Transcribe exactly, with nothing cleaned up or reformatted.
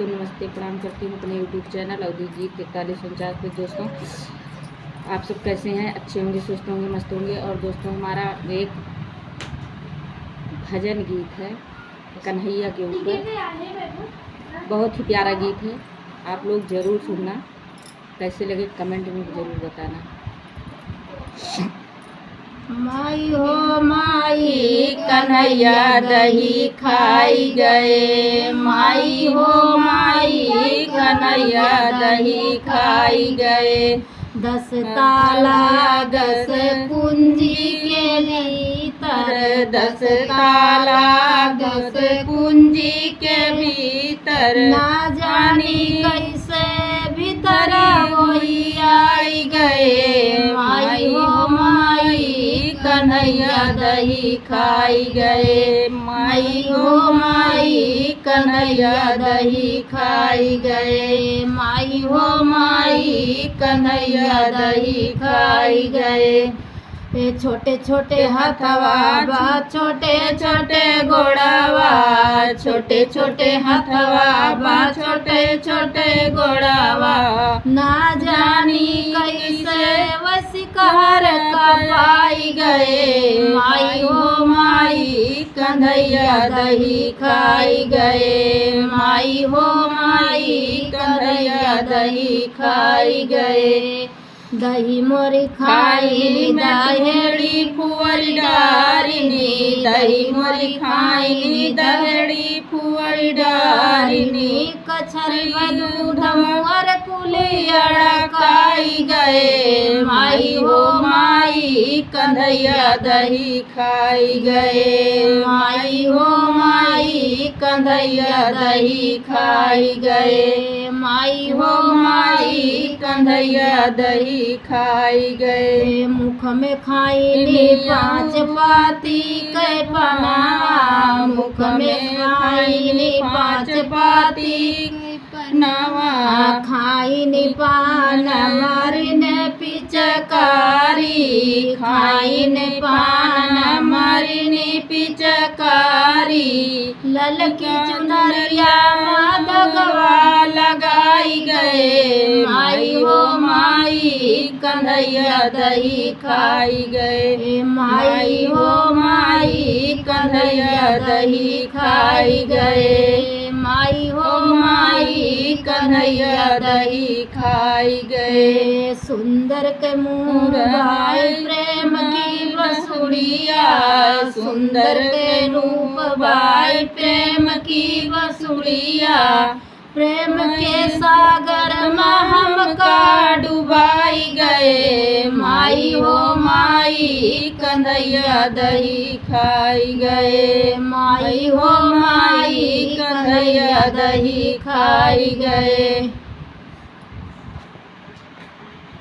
नमस्ते, प्रणाम करती हूँ अपने YouTube चैनल अवधी गीत इकतालीस उनचास पे। दोस्तों, आप सब कैसे हैं? अच्छे होंगे, स्वस्थ होंगे, मस्त होंगे। और दोस्तों, हमारा एक भजन गीत है कन्हैया के ऊपर, बहुत ही प्यारा गीत है, आप लोग ज़रूर सुनना। कैसे लगे, कमेंट में ज़रूर बताना। माई हो माई, कन्हैया दही खाई गए। माई हो माई, कन्हैया दही खाई गए। दस ताला दस कुंजी के भीतर, दस ताला दस कुंजी के भीतर, ना जानी कैसे भीतर वही आई गए। माई हो माई, कन्हैया दही खाई गए। माई हो माई, कन्हैया दही खाई गए। माई हो माई, कन्हैया दही खाई गए। ए छोटे छोटे हथवा बा, छोटे छोटे गोड़वा, छोटे छोटे हथवा बा, छोटे छोटे गोड़वा, ना जानी कैसे वश कहर का पाई गए। माई हो माई, कन्हैया दही खाई गए। माई हो माई, कन्हैया दही खाई गए। दही मोरी खाइनी दहेड़ी फुअरी डारिनी, दही मोरी खाइनी दहेड़ी फुअरी डारिनी। कछरी दूध मोर कुलियड़ खाई गए। माई हो माई, कन्हैया दही खाई गए। माई हो माई, कन्हैया दही खाई गए। माई हो माई, कन्हैया दही खाई गए। मुख में खाइनी पाँच पाती के पनावा, मुख में खाइनी पाँच पाती नवा। खाइनी पान मारिन पिचकारी, खाइनी पान मारिन पिचकारी। ललकी चुनरिया मा दगवा लगाई गए। माई हो माई, कन्हैया दही खाई गए। माई हो माई, कन्हैया दही खाई गए। माई हो माई, कन्हैया दही खाई गए। सुंदर के मुँह बाई प्रेम की बसुड़िया, सुंदर के रूप बाई प्रेम की बसुड़िया। प्रेम के सागर मा हमका डुबाई गए। माई हो माई, कन्हैया दही खाई गए। माई हो माई, कन्हैया दही खाई गए।